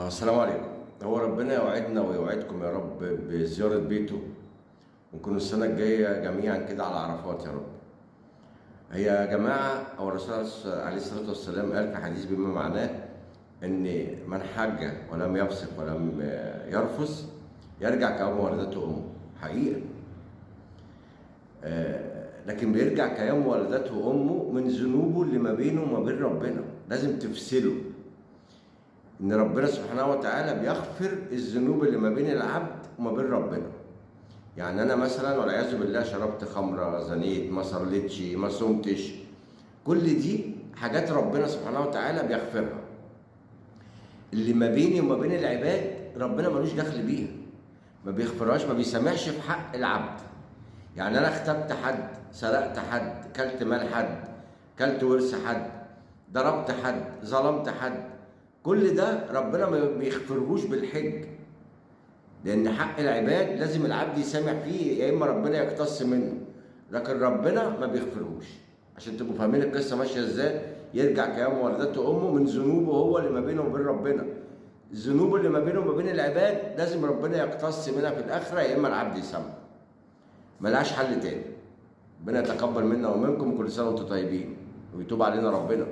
السلام عليكم. هو ربنا يوعدنا ويوعدكم يا رب بزيارة بيته، ونكون السنة الجاية جميعا كده على عرفات يا رب. هي يا جماعة، أو الرسول عليه الصلاة والسلام قال في حديث بما معناه إن من حج ولم يفسق ولم يرفث يرجع كيوم ولدته أمه. حقيقة، لكن بيرجع كيوم ولدته أمه من ذنوبه اللي ما بينه وما بين ربنا. لازم تفصله إن ربنا سبحانه وتعالى بيغفر الذنوب اللي ما بين العبد وما بين ربنا. يعني أنا مثلا والعياذ بالله شربت خمرة، زنيت، ما صليتش، ما صمتش، كل دي حاجات ربنا سبحانه وتعالى بيغفرها. اللي ما بيني وما بين العباد ربنا ملوش دخل بيها، ما بيغفرهاش، ما بيسامحش في حق العبد. يعني أنا اغتبت حد، سرقت حد، كلت مال حد، كلت ورث حد، ضربت حد، ظلمت حد، كل ده ربنا ما بيغفرهوش بالحج، لأن حق العباد لازم العبد يسامح فيه، يا إما ربنا يقتص منه، لكن ربنا ما بيغفرهوش. عشان تبقوا فاهمين القصة ماشية إزاي. يرجع كيوم ولدته أمه من ذنوبه هو اللي ما بينه وبين ربنا. الذنوب اللي ما بينه وما بين العباد لازم ربنا يقتص منها في الآخرة، يا إما العبد يسامح، ملهاش حل تاني. ربنا يتقبل منا ومنكم، كل سنة وأنتم طيبين، ويتوب علينا ربنا.